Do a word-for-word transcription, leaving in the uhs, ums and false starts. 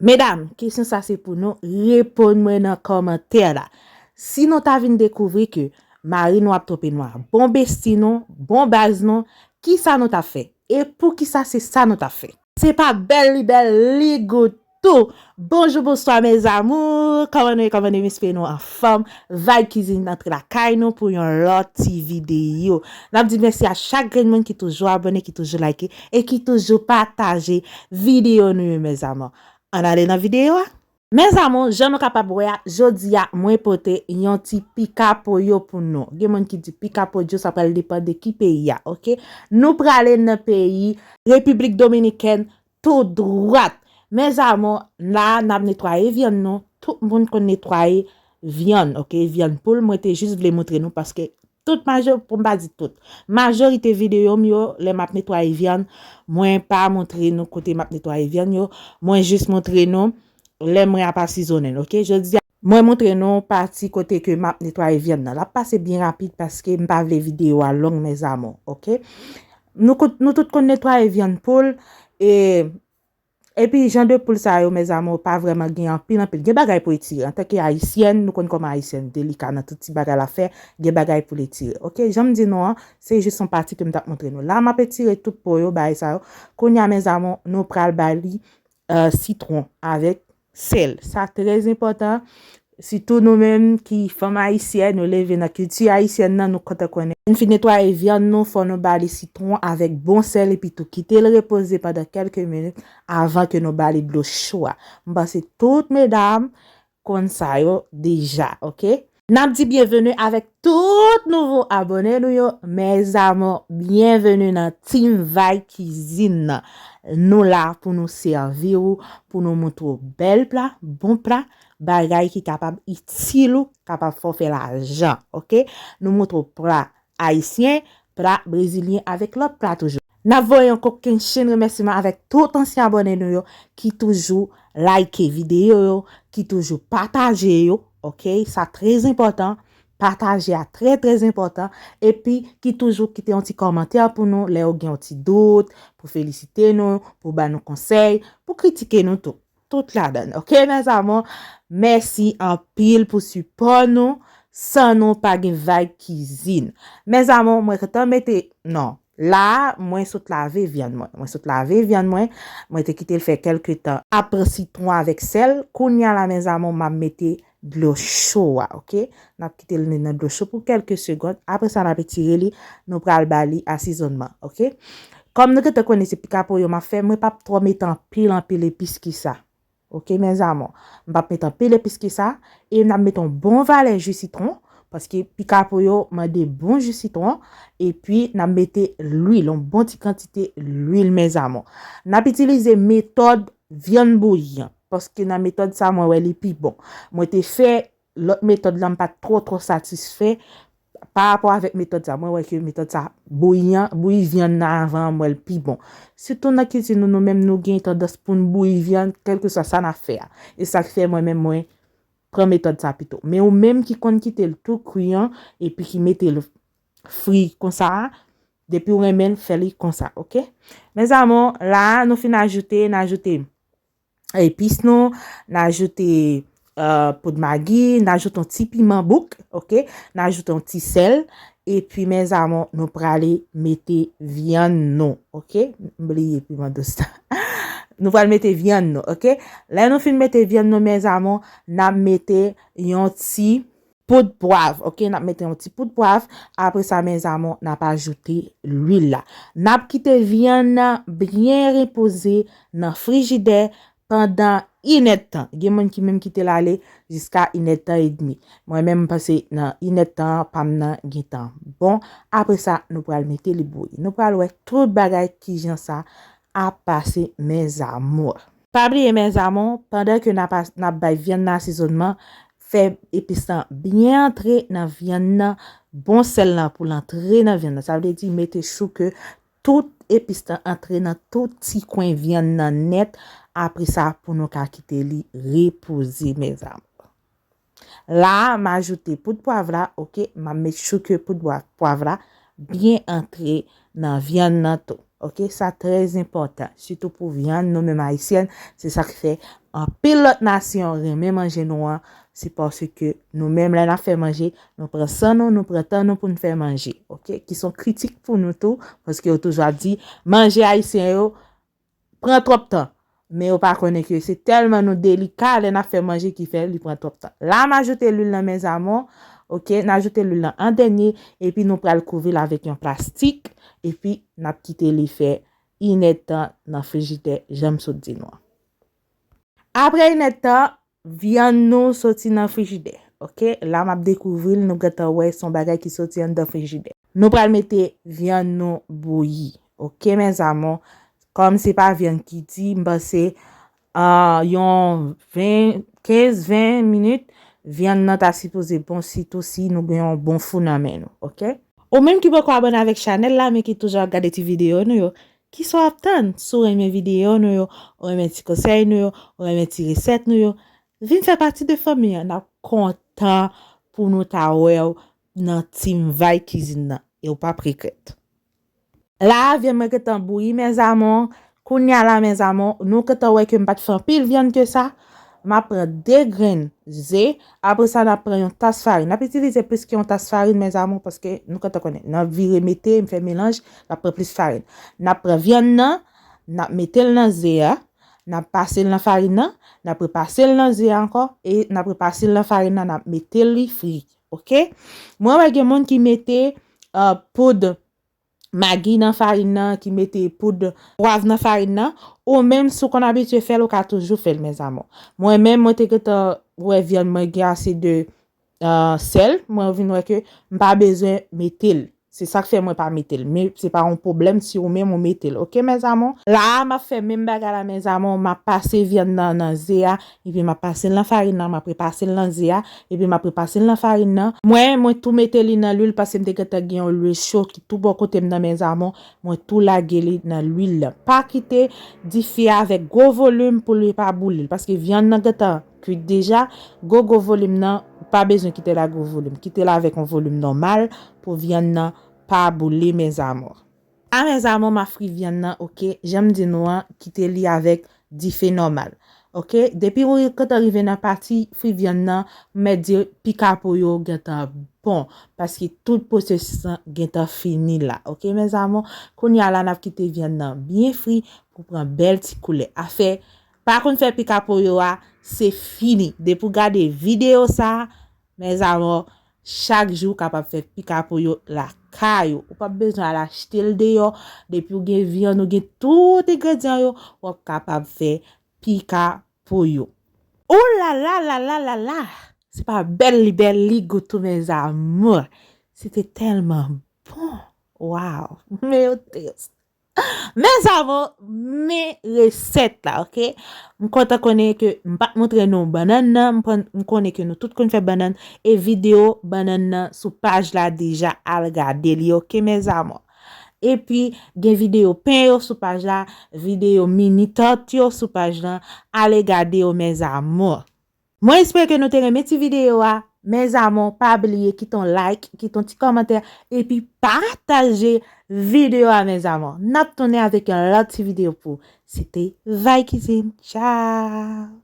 Medam, kesyon sa se pou nou, reponn mwen nan kòmantè la. Si nou ta vin dekouvri ke mari nou ap twonpe nou a, bon besti nou, bon baz nou, kisa nou t ap fè? E poukisa se sa nou t ap fè? Se pa bèl li bèl, li gou tou. Bonjou, bonswa, mes amours. Kòman nou ye? Kòman nou ye? M espere nou anfòm. Vibe Cuisine antre lakay nou pou yon lòt ti videyo. N ap di mèsi a chak grenn moun ki toujou abòne, ki toujou like e ki toujou pataje videyo nou yo, mes amours. Ann ale nan videyo a. Mes amours, jan nou kapab wè a, jodi a, mwen pote yon ti pika pollo pou nou. Gen moun ki di pika pollo, sa pral depann de ki peyi a, oke? Nou prale nan peyi Repiblik Dominikèn, tou dwat. Mes amours, la, n ap netwaye vyann nou. Tout moun konn netwaye vyann, oke? Vyann poul, mwen te jis vle montre nou paske tout majò, pou m pa di tout, majorite videyo m yo, lè m ap netwaye vyann, mwen pa montre nou kote m ap netwaye vyann yo, mwen jis montre nou lè mwen ap asizonnen l, oke? Jodi a, mwen montre nou pati kote ke m ap netwaye vyann nan. L ap pase byen rapid paske m pa vle videyo a long, mes amours, oke? Nou, kou-, nou tout konn netwaye vyann poul, e, epi jan de poul sa yo, mes amours, pa vrèman gen anpil, anpil. Gen bagay pou etire. Antanke ayisyèn, nou konn kòman ayisyèn delika nan tout ti bagay l ap fè, gen bagay pou l etire. Oke, jan m di nou an, se jis yon pati ke m t ap montre nou. La, m ap etire tout po yo, bagay sa yo. Kounye a, mes amours, nou pral ba li, euh, sitwon avèk sèl. Sa trè enpòtan. Sitou nou menm ki fanm ayisyèn, nou leve nan kilti ayisyèn nan, nou kontan konnen. Lè n fin netwaye vyann nou, fò nou ba li sitwon avèk bon sèl epi tou kite l repoze pandan kèlke minit avan ke nou ba li dlo cho a. M panse tout medam konn sa yo deja, oke? N ap di byenveni avèk tout nouvo abòne nou yo. Mes amours, byenveni nan Team Vibe Cuisine nan. Nou la pou nou sèvi w, pou nou montre w bèl pla, bon pla, bagay ki kapab itil ou, kapab fè w fè lajan, oke? Nou montre w pla ayisyen, pla brezilyen avèk lòt pla toujou. N ap voye yon kokennchenn remèsiman avèk tout ansyen abòne nou yo ki toujou like videyo yo, ki toujou pataje yo, oke? Sa trè enpòtan, pataje a trè, trè enpòtan, epi ki toujou kite yon ti kòmantè pou nou lè yo gen yon ti dout, pou felisite nou, pou ba nou konsèy, pou kritike nou tou. Tout ladann, oke, mes amours? Mèsi anpil pou sipò nou. San nou, pa gen Vibe Cuisine. Mes amours, mwen gentan mete, non, la, mwen sot lave vyann mwen. Mwen sot lave vyann mwen. Mwen te kite l fè kèlke tan. Ap pran sitwon avèk sèl. Kounye a la, mes amours, m ap mete dlo cho a, oke? N ap kite l nan dlo cho pou kèlke segonn. Apre sa, n ap etire li. Nou pral ba li asezònman, oke? Kòm nou gentan konnen se pika pollo m ap fè, mwen p ap twò mete anpil, anpil epis ki sa. Oke, mes amours? M p ap mete anpil epis ki sa. E n ap mete yon bon valè ji sitwon, paske pika pollo mande bon ji sitwon. Epi, n ap mete lwil, yon bon ti kantite lwil, mes amours. N ap itilize metòd vyann bouyi an, paske nan metòd sa, mwen wè li pi bon. Mwen te fè lòt metòd la, m pa t twò, twò satisfè pa rapò avèk metòd sa. Mwen wè ke metòd sa, bouyi an, bouyi vyann nan avan an, m wè l pi bon. Sitou nan kilti nou, nou menm, nou gen tandans pou n bouyi vyann, kèlkeswa sa n ap fè a. E sa k fè mwen menm, mwen pran metòd sa pito. Men ou menm ki konn kite l tou kri an, epi ki mete l fri konsa a, depi w renmen l, fè li konsa, oke? Mes amours, la a, nou fin ajoute, n ajoute epis nou, n ajoute, euh, poud magi, n ajoute yon ti piman bouk, oke? N ajoute yon ti sèl, epi, mes amours, nou prale mete vyann nou, oke? M bliye piman dous la. Nou pral mete vyann nou, oke? Lè nou fin mete vyann nou, mes amours, n ap mete yon ti poud pwav, oke? N ap mete yon ti poud pwav. Apre sa, mes amours, n ap ajoute lwil la. N ap kite vyann nan byen repoze nan frijidè pandan inèdtan. Gen moun ki menm kite l ale jiska inèdtan edmi. Mwen menm, m pase nan inèdtan an, pa m nan gentan bon. Apre sa, nou pral mete li bouyi. Nou pral wè tout bagay kijan sa ap pase, mes amours. Pa bliye, mes amours, pandan ke n ap as-, n ap bay vyann nan asezònman, fè epis lan byen antre nan vyann nan, bon sèl lan pou l antre nan vyann nan. Sa vle di, mete chouke tout epis lan antre nan tout ti kwen vyann nan nèt. Apre sa, pou nou ka kite li repoze, mes amours. La a, m ajoute poud pwav la, oke? M ap make sure ke poud pwa-, pwav la byen antre nan vyann nan tou. Ok, sa trè enpòtan, sitou pou vyann nou menm Ayisyèn. Se sa k fè anpil lòt nasyon renmen manje nou an. Se paske nou menm, lè n ap fè manje, nou pran san nou, nou pran tan nou pou n fè manje. Ok, ki se yon kritik pou nou tou, paske yo toujou ap di manje ayisyen yo pran twòp tan. Men yo pa konnen ke se tèlman nou delika lè n ap fè manje ki fè li pran twòp tan. La, m ajoute lwil nan, mes amours. Ok, n ajoute lwil nan an dènye, epi nou pral kouvri l avèk yon plastik, epi n ap kite li fè inèdtan nan frijidè, jan m sot di nou an. Apre inèdtan, vyann nou soti nan frijidè. Ok, la m ap dekouvri l, nou gentan wè se yon bagay ki soti anndan frijidè. Nou pral mete vyann nou bouyi. Ok, mes amours, kòm se pa vyann ki di, m panse, ah, yon ven, kenz, ven minit, vyann nan ta sipoze bon, sitou si nou gen yon bon fou nan men nou. Ok? Ou menm ki poko abòne avèk chanèl la, men ki toujou ap gade ti videyo nou yo, kisa w ap tann? Si w renmen videyo nou yo, ou renmen ti konsèy nou yo, ou renmen ti resèt nou yo, vin fè pati de fanmi an. N ap kontan pou nou ta wè w nan Team Vay Kizin nan. E w p ap regrèt. La, vyann mwen gentan bouyi, mes amours. Kounye a la, mes amours, nou gentan wè ke m pa t fè anpil vyann ke sa. M ap pran de grenn ze. Apre sa, n ap pran yon tas farin. N ap itilize plis ke yon tas farin, mes amours, paske nou gentan konnen. N ap vire mete, m fè melanj, n ap pran plis farin. N ap pran vyann nan, n ap mete l nan ze a, n ap pase l nan farin nan, n ap repase l nan ze a ankò, e n ap repase l nan farin nan, n ap mete li fri. Ok? Mwen wè gen moun ki mete, ah, poud magi nan farin nan, ki mete poud pwav nan farin nan, ou menm si w konn abitye fè l, ou ka toujou fè l, mes amours. Mwen menm, mwen te gentan wè vyann mwen gen ase de, ah, sèl, mwen vin wè ke m pa bezwen mete l. Se sa k fè mwen pa mete l. Men se pa yon pwoblèm si ou menm ou mete l. Ok, mes amours? La a, m ap fè menm bagay la, mes amours. M ap pase vyann nan nan ze a, epi m ap pase l nan farin nan, m ap repase l nan ze a, epi m ap repase l nan farin nan. Mwen, mwen tou mete li nan lwil paske m te gentan gen yon lwil cho ki tou bò kote m nan, mes amours. Mwen tou lage li nan lwil la. Pa kite dife a avèk gwo volim pou li pa boule l, paske vyann nan gentan kwit deja. Gwo, gwo volim nan, ou pa bezwen kite l a gwo volim. Kite l avèk yon volim nòmal pou vyann nan pa boule, mes amours. A, mes amours, m ap fri vyann nan, ok? Jan m di nou an, kite li avèk dife nòmal. Ok? Depi ou gentan rive nan pati fri vyann nan, m mèt di pika po yo gentan bon, paske tout pwosesis lan gentan fini la. Ok, mes amours? Kounye a la, n ap kite vyann nan byen fri pou pran bèl ti koulè. Afè pa konn fè pika po yo a, se fini. Depi w gade videyo sa a, mes amours, chak jou w kapab fè pika po yo lakay ou. Ou p ap bezwen al achte l deyò. Depi w gen vyann, ou gen tout engredyan yo, w ap kapab fè pika po yo. Ou la la la la la la! Se pa bèl li bèl, li gou tou, mes amours. Se te tèlman bon. Waw! Men yo tris. Mes amours, men resèt la, ok? M kontan konnen ke m pa t montre nou bannann nan, m konn, m konnen ke nou tout konn fè bannann, e videyo bannann nan sou paj la deja, al gade li, ok, mes amours? Epi, gen videyo pen yo sou paj la, videyo mini tart yo sou paj lan, ale gade yo, mes amours. Mwen espere ke nou te renmen ti videyo a. Mes amours, pa bliye kite yon like, kite yon ti kòmantè, epi pataje videyo a, mes amours. N ap tounen avèk yon lòt ti videyo pou ou. Se te Vay Kizin. Tchao!